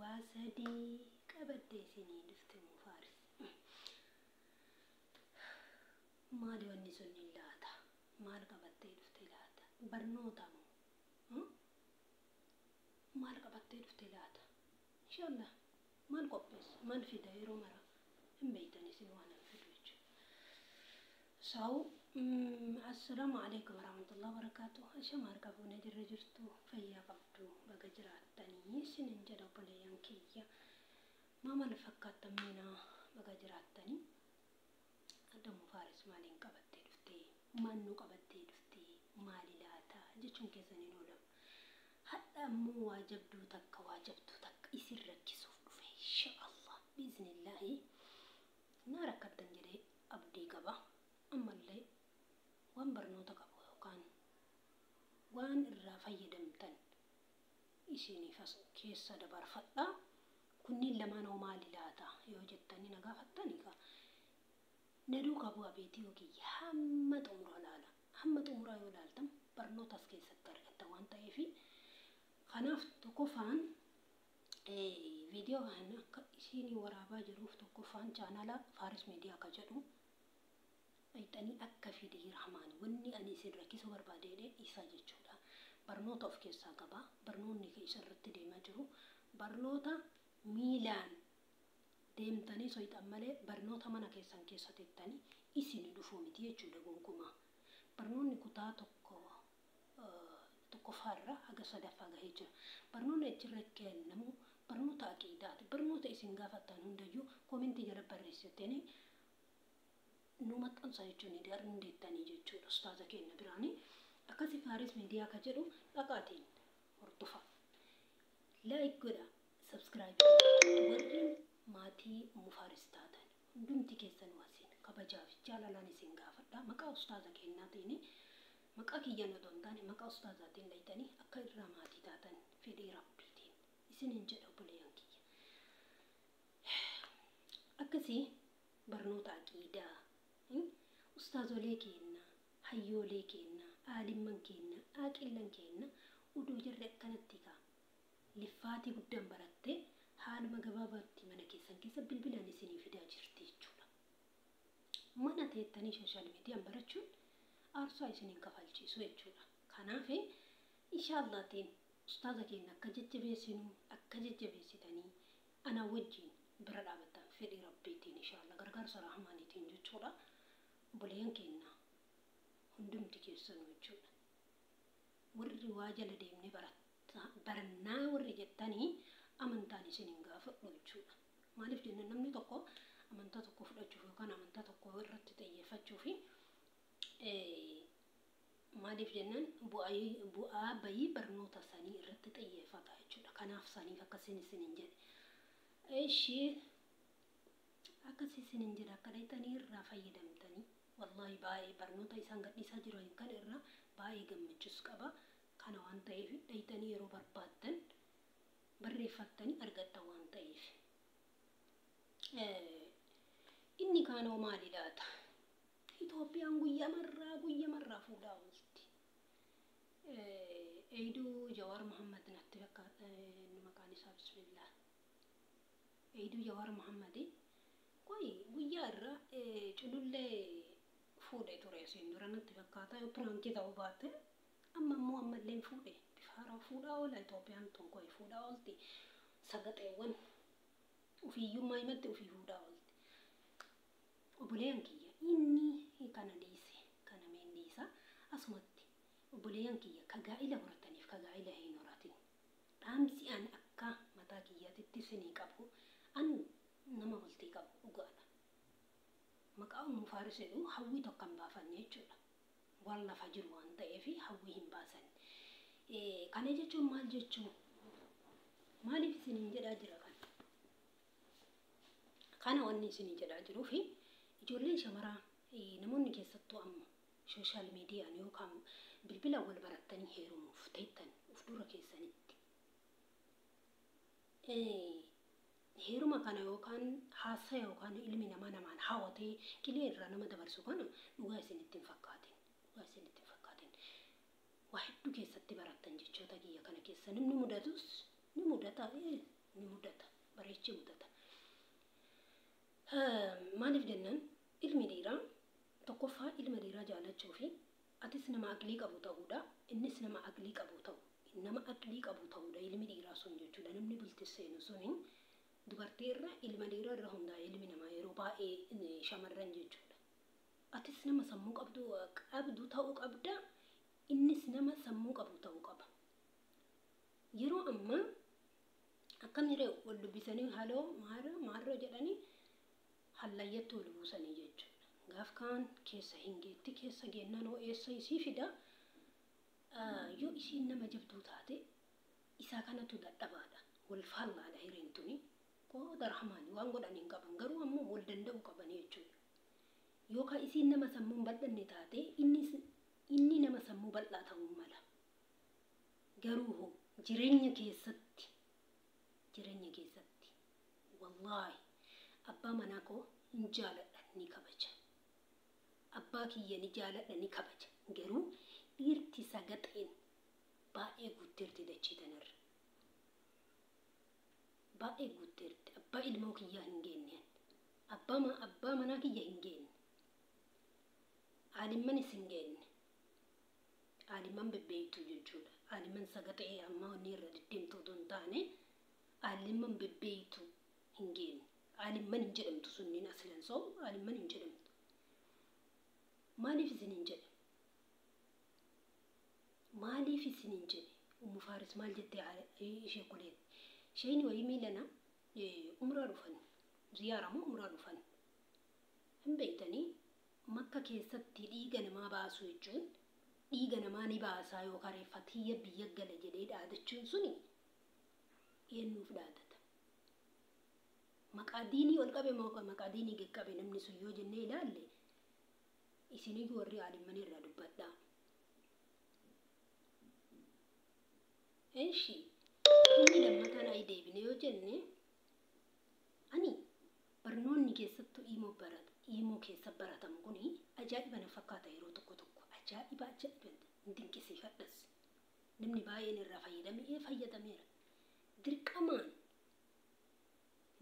Waa sadii qabadde isinii dhufte Ummu Faaris. Maali wanni sunniin laata? Maal qabattee dhufte laata? Barnoota moo? Maal qabattee dhufte laata? Inshallah maal qopheessa? Maal fida yeroo mara? Hin beeytan isin waan an fidu jechuudha. Saw Assalaamu alaikum warahmatullahi wabarakatuh. Ashama harka fuunee jirra jirtu fayyaa qabdu baga jiraattanii isinin jedha obboleeyyan kiyya. Maa maal fakkaattan miinaa baga jiraattanii. Adda Ummu Faaris maaliin qabattee dhuftee? Maal nu qabattee dhuftee? Maali laata? Jechuun keessan hin oolamu. Hadha ammoo waa jabduu takka waa jabduu takka isin rakkisuuf dhufe insha Allah biiznillaahi naa rakkattan jedhee abdii qaba. Ammallee waan barnoota qabu yookaan waan irraa fayyadamtan isiniif as keessa dabarfadha. Kunniin lamaan hoo maali laata yoo jettanii na gaafattani egaa na duukaa bu'aa viidiyoo kiyya hamma xumuraa laala. Hamma xumuraa yoo laaltan barnoota as keessatti argatta waan ta'eef kanaaf tokkoffaan viidiyoo kana akka isinii waraabaa jiruuf tokkoffaan chaanala Faaris Miidiyaa ka jedhu dhayxanii akka fidii rahmaani wanni ani isin rakkisuu barbaade jedhe isa jechuudha. Barnoota of keessaa qaba. Barnoonni isa irratti deemaa jiru barnoota miilaan deemtanii soyxan malee barnoota mana keessan keessa teettanii isin dhufuu miti jechuudha gonkumaa. Barnoonni kutaa tokko tokkoffaarra haga sadaffaa gahee jira. Barnoonni achirra kennamu barnoota aqiidaati. Barnoota isin gaafattan hundayyuu koomentii jala barreessitanii nu maxxansa jechuun ni dandeettanii jechuudha ustaaza keenya biraanii. Akkasi Faaris Miidiyaa ka jedhu dhaqaatiin hordofa. Like godha, subscribe godha. Warri maatii Ummu Faaris taatan hundumti keessan wasiin kabajaa fi jaalalaan isin gaafadha. Maqaa ustaaza keenyaatiin maqaa kiyyan otoo hin taane maqaa ustaazaatiin dhayxanii akka irraa maatii taatan fedhii rabbiitiin isinin jedha obboleeyyan kiyya. Akkasii barnoota aqiidaa ustaazolee keenna, hayyoolee keenna, aalimman keenna, aaqillan keenna uduu jirre akkanatti kaa liffaatii guddaan barattee haaluma gabaabaatti mana keessan keessa bilbilaan isinii fidaa jirti jechuudha. Mana teettanii sooshaal miidiyaan barachuun aarsaa isiniin kafalchiisu jechuudha. Kanaaf inshaallatiin ustaaza keenya akka jajjabeessinu akka jajjabeessitanii ana wajjin bira dhaabattan fedhii rabbiitiin inshaallah gargaarsa rahmaaniitiin jechuudha. Obboleeyyan keenya hundumti keessanuu jechuudha. Warri waa jala deemnee barannaa warri jettanii amantaan isin hin gaafadhu jechuudha. Maaliif jennaan namni tokko amantaa tokko fudhachuuf yookaan amantaa tokko irratti xiyyeeffachuuf maaliif jennaan bu'aa bayii barnoota sanii irratti xiyyeeffata jechuudha. Kanaaf saniif akkasiin isin hin jedhe. Ishii akkasii isin hin jedhe akka dhayxanii irraa fayyadamtanii wallahi baay'ee barnoota isaan gadhiisaa jiran kan irraa baay'ee gammachuus qaba. Kana waan ta'eef dhayxanii yeroo barbaaddan barreeffattanii argattan waan ta'eef. Inni kaanoo maali laata? Itoophiyaan guyyaa marraa fuudhaa oolti. Eiduu Jawaar Muhammad natti fakkaata maqaan isaa bismillah. Eiduu Jawaar Muhammad qoy guyyaa irra culullee fuudhe ture asiin dura natti fakkaata yoo piraankii ta'uu baate amma immoo ammallee fuudhe bifa haaraa fuudhaa oola Itoophiyaan tun qoy fuudhaa oolti sagaxeewwan ufiiyyummaa himatti ufii fuudhaa oolti. Obboleeyyan kiyya inni kana dhiise kana meen dhiisa asumatti obboleeyyan kiyya ka gaa'ila horataniif ka gaa'ila hin horatin dhaamsi an akka mataa kiyyaatitti isinii qabu an nama bultii qabu dhugaadha. Maqaa Ummu Faaris jedhu hawwii tokko hin baafanne jechuudha. Waan lafa jiru waan ta'eef hawwii hin baasan. Kana jechuun maal jechuu? Maaliif isiniin jedhaa jira kana? Kana wanni isiniin jedhaa jiruu fi ijoolleen shamaraa namoonni keessattuu amma sooshaal miidiyaan yookaan bilbilaan wal barattanii heerumuuf teettan of dura keessanitti. Heeruma kana yookaan haasaya yookaan ilmi namaa namaan hawatee qilee irraa nama dabarsu kana dhugaa isinitti hin fakkaatin. Dhugaa isinitti hin fakkaatin. Waa hedduu keessatti barattan jechoota kiyya kana keessa namni mudatus ni mudata. Ni mudata, bareechee mudata. Maaliif jennaan ilmi dhiiraa tokkoffaa ilma dhiiraa jaalachuu fi atis nama aqlii qabu ta'uudha. Innis nama aqlii qabu ta'u. Nama aqlii qabu ta'uudha ilmi dhiiraa sun jechuudha. Namni bulti seenu suni dubartii irra ilma dhiiraa irra hundaa'e ilmi namaa yeroo baay'ee shamarran jechuudha. Atis nama sammuu qabdu ta'uu qabda. Innis nama sammuu qabu ta'uu qaba. Yeroo ammaa akkam jedhee wal dubbisanii haloo maarroo jedhanii hallayyatti wal buusanii jechuudha. Gaaf kaan keessa hin geetti keessa geennaan hoo eessa isii fida yoo isiin nama jabduu taate isaa kanatu dadhabaadha. Wal faallaadha hireen tuni. Qooda rahmaani waan godhan hin qaban garuu ammoo wal danda'uu qaban jechuudha. Yookaan isiin nama sammuu hin bal'anne taate inni nama sammuu bal'aa ta'uu mala. Garuu hoo jireenya keessatti wallaahi abbaa manaa koo hin jaaladha ni kabaja. Abbaa kiyya ni jaaladha ni kabaja. Garuu dhiirti sagaxeen baay'ee guutteerti dachee tanarra. Baay'ee guutteerti. Abbaa ilmoo kiyyaa hin geenne. Abbaa manaa kiyya hin geenne. Aalimmanis hin geenne. Aalimman bebbeeytuu jechuudha. Aalimman sagaxee amma wanni irra deddeemtu otoo hin taane aalimman bebbeeytuu hin geenne. Aalimman hin jedhamtu sunniin aslan soo aalimman hin jedhamtu. Maaliif isin hin jedhe? Maaliif isin hin jedhe? Ummu Faaris maal jettee ishee kuleet? Isheen wayii miilana umraa dhufan. Ziyaara moo umraa dhufan? Hin beektanii makka keessatti dhiiga namaa baasu jechuun dhiiga namaa ni baasaa yookaan reeffatiyya biyya gala jedhee dhaadachuun suni eenyuuf dhaadata? Maqaa diinii ol qabe moo maqaa diinii gad qabe namni sun yoo jennee ilaalle isiniyyuu warri aalimman irraa dubbadhaa. Eshi inni lammataan ayi deebine yoo jenne ani barnoonni keessattuu imoo keessa baratamu kuni ajaa'iba na fakkaata yeroo tokko tokko ajaa'iba dinqisiifadhas. Namni baay'een irraa fayyadamee fayyadameera.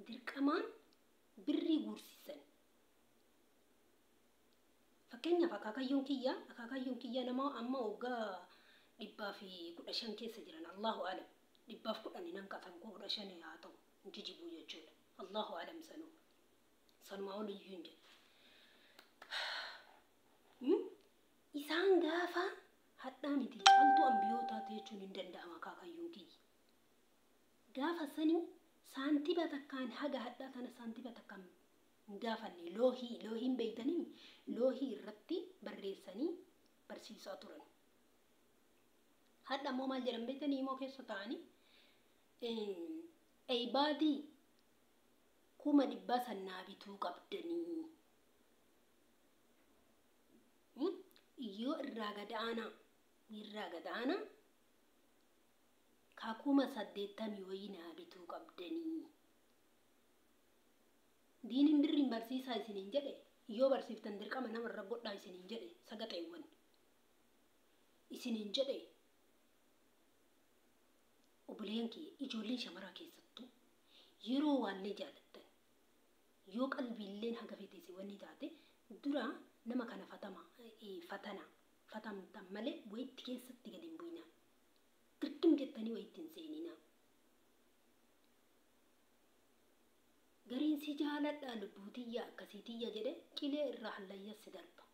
Dirqamaan birrii guursisan. Fakkeenyaaf akaakayyoon kiyyaa nama amma waggaa 115 keessa jiran Allahu alam 110 nan qatan koo 15 haa ta'u hin jijibuu jechuudha. Allahu alam sanuu sanumaa ol iyyuu hin jedhu. Isaan gaafa hadhaa miti caaltuu ambiyootaati jechuun hin danda'ama akaakayyoon kiyya. Gaafa sanii saantiba takkaan haga hadhaa tana saantiba takkaan hin gaafanne loohiin beeytanii loohii irratti barreessanii barsiisaa turan. Hadha ammoo maal jedhan beektanii immoo keessa taa'anii eebaadii 100,000 sannaa bituu qabdanii. Yoo irraa gad aanaa ka 80,000 wayii naa bituu qabdanii. Diiniin birriin barsiisaa isiniin jedhe yoo barsiiftan dirqama namarra godhaa isiniin jedhe sagaxeewwan isiniin jedhe obboleen kiyya ijoolleen shamaraa keessattuu yeroo waallee jaalattan yoo qalbiilleen haga feetesi wanni taate dura nama kana fatamtan malee wayitti keessatti gadi hin bu'inaa. Dirqim jettanii wayitti hin seeninaa. Gariin si jaaladhaa lubbuu tiyya akkasii tiyya jedhe qilee irraa hallayyaa si darba.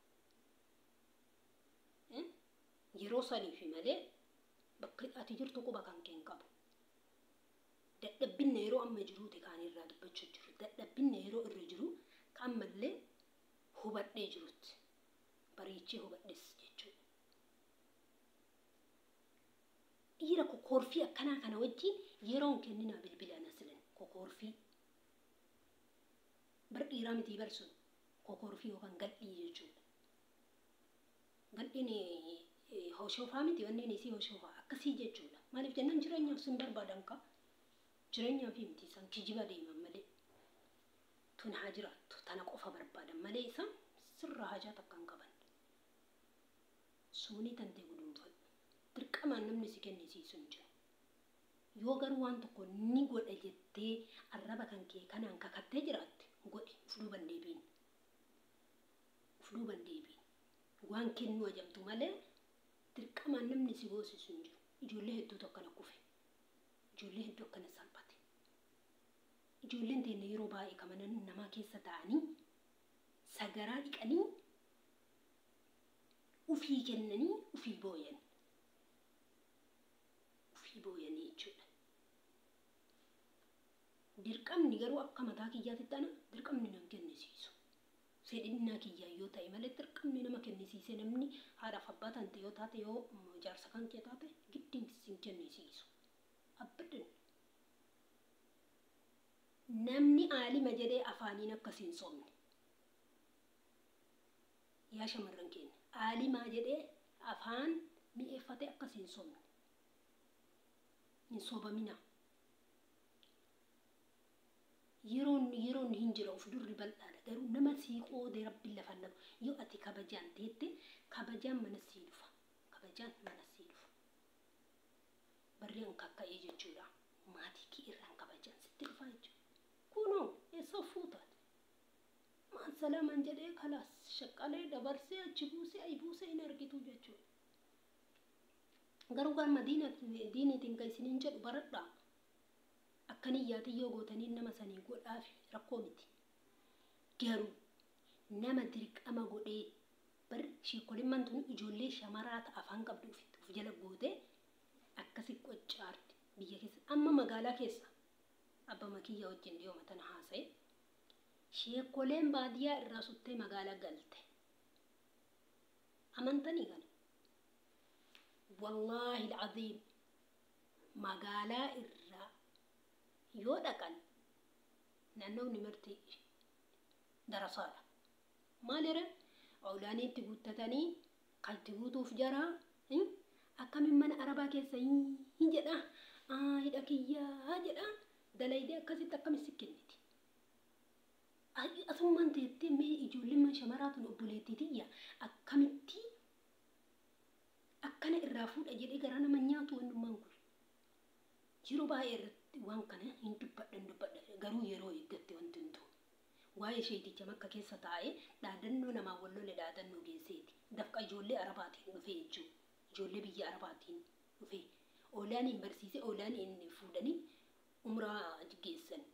Yeroo saniifi malee bakka ati jirtu quba kan kee hin qabu. Dadhabbinna yeroo amma jiruuti kaan irraa dubbachuu jiru. Dadhabbinna yeroo irra jiru kan ammallee hubadhee jirutti. Bareechee hubadhes jechuudha. Dhiira kokorfii akkanaa kana wajjin yeroon kenninaa bilbilaan aslan kokorfii. Bar dhiiraa miti barsun kokorfii yookaan gal'ii jechuudha. Gal'iin hoshoofaa miti wanneen isii hoshoofaa akkasii jechuudha. Maaliif jennaan jireenyaaf sin barbaadan ka jireenyaaf miti isaan kijiba deeman malee tun haa jiraattu tana qofa barbaadan malee isaan sirra hajaa takka hin qaban. Suunii tantee guduunfadhu. Dirqamaan namni si kennisiisu hin jiru. Yoo garuu waan tokko ni godha jettee arraba kan kee kanaan kakattee jiraatte, godhi, uf duuban deebiin. Uf duuban deebiin. Waan kennuu ajamtu malee dirqamaan namni si goosisu hin jiru. Ijoollee hedduutu akkana kufe. Ijoollee hedduu akkana salphate. Ijoolleen teenya yeroo baay'ee kan mana namaa keessa taa'anii sagaraa dhiqanii ufii kennanii ufii booyan. Ufii booyanii jechuudha. Dirqamni garuu akka mataa kiyyaatitti ana dirqamni nan kennisiisu. Fedhinnaa kiyyaa yoo ta'e malee dirqamni nama kennisiisee namni haadhaaf abbaa tante yoo taate, yoo jaarsa kan kee taate, giddiin sin kennisiisu. Abbadan. Namni aalima jedhee afaaniin akkas hin sobne. Yaa shamarran keenya, aalimaa jedhee afaan mi'eeffatee akkas hin sobne. Hin sobaminaa. Yeroon hin jira, of durri bal'aadha. Garuu nama sii qoodee Rabbiin lafan dhabu. Yoo ati kabajaan teette, kabajaan mana sii dhufa. Kabajaan mana sii dhufa. Barri an kakka'ee jechuudha. Maatii kee irraan kabajaan sitti dhufa jechuudha. Kunoo eessa fuutaati? Maan salaaman jedhee kalaas shaqqalee dabarsee achi buusee ayi buusee hin argitu jechuudha. Garuu gama diiniitiin kan isiniin jedhu baradhaa. Akka niyyaatiin yoo gootanii nama sanii godhaaf rakkoo miti. Garuu nama dirqama godhee bar sheekolimmaan tun ijoollee shamaraa afaan qabdu of jala gootee akkasi qoccaarti biyya keessa. Amma magaalaa keessa abba makiyyaa wajjin dhiyoo tana haasa'e, sheekoleen baadiyyaa irraa suttee magaalaa galte. Amantanii kana? Wallaahi alcaziim, magaalaa irraa yoo dhaqan naannoonni marti darasaadha. Maal jedhan? Oolaaniitti guuttatanii kan itti guutuuf jara akkamiin mana arabaa keessa hin jedha, hidha kiyyaa jedha, dalaydee akkasitti akkamitti si kenniti. Asummaan teettee mee ijoolleen shamaraa tun obboleettii tiyya akkamitti akkana irraa fuudha jedhee garaa nama nyaatu wannummaan kun. Yeroo baay'ee irratti waan kana hin dubbadha, hin dubbadha, garuu yeroo eeggatte wanti hin ta'u. Waa'ee sheeticha Makka keessa taa'ee dhaadannoo namaa wal lole dhaadannoo geesseeti. Dafqa ijoollee arabaatiin dhufee jechuudha. Ijoollee biyya arabaatiin dhufee. Oolaaniin barsiisee, oolaaniin fuudhanii umraa geessan.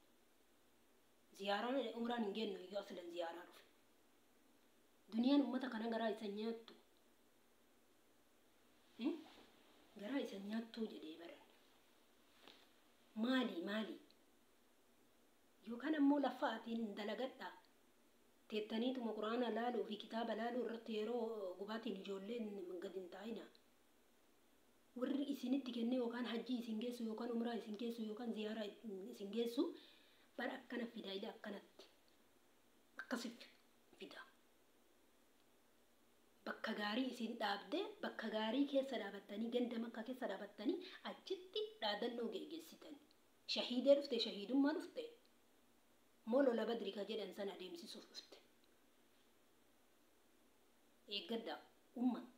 Ziyaaraan umraan hin geennu iyyuu aslan ziyaaraa dhufe. Duniyaan uummata kana garaa isa nyaattu. Garaa isa nyaattuu jedhee baran. Maali maali? Yookaan ammoo laffaatiin dalagadhaa. Teettaniituma quraana laaluu fi kitaaba laaluu irratti yeroo gubaatiin ijoolleen gadi hin taa'ina. Warri isinitti kenne yookaan hajjii isin geessu yookaan umraa isin geessu yookaan ziyaaraa isin geessu bara akkana fidaa ila akkanatti. Akkasitti fida. Bakka gaarii isin dhaabdee, bakka gaarii keessa dhaabattanii, ganda Makka keessa dhaabattanii achitti dhaadannoo geggeessitan. Shahiidee dhufte, shahiidummaa dhufte. Moo lola Badri ka jedhan sana adeemsisuuf dhufte? Eeggadhaa ummata.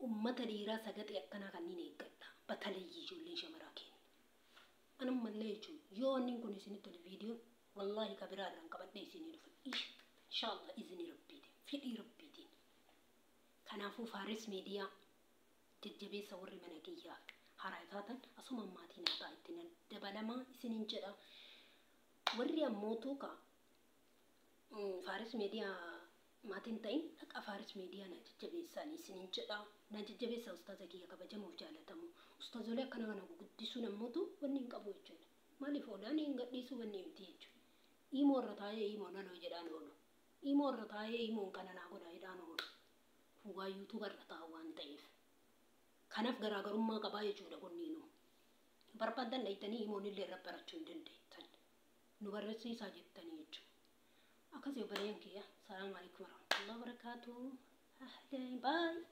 Ummata dhiiraa sagaxee akkanaa kanneen eeggadha. Bataleeyyii ijoolleen shamaraa keenya. Anummallee jechuun yoo wanni kun isinitti tole, viidiyoon wallaahi ka biraa irraan qabadhee isinii dhufa. Inshaallah, izinii Rabbiitiin, fedhii Rabbiitiin. Kanaafuu Faaris Miidiyaa jajjabeessa. Warri mana kiyyaa haaraa taatan asuma maatii naa ta'a, itti dabalamaa isiniin jedha. Warri ammootu ka Faaris Miidiyaa maatiin ta'in dhaqa Faaris Miidiyaa na jajjabeessaan isiniin jedha. Na jajjabeessa ustaaza kiyya kabajamuuf jaalatamu. Ustaazolee akkana kana guddisuun ammootu wanni hin qabu jechuudha. Maaliif oolaan hin gadhiisuu wanni miti jechuudha. Imoo irra taa'ee imoo laloo jedhaan oolu. Imoo irra taa'ee imoon kana naa godha jedhaan oolu. Kun waa yuutuuba irra taa'u waan ta'eef. Kanaaf garaagarummaa qabaa jechuudha kunniinuu. Barbaadan dhayitanii imoon illee irra barachuu hin dandeettan. Nu barreessiisaa jettanii jechuudha. Akkasii obboleeyyan kiyya. Salaamu alaikum warahmatullahi wabarakatuh. Ahleen, bye.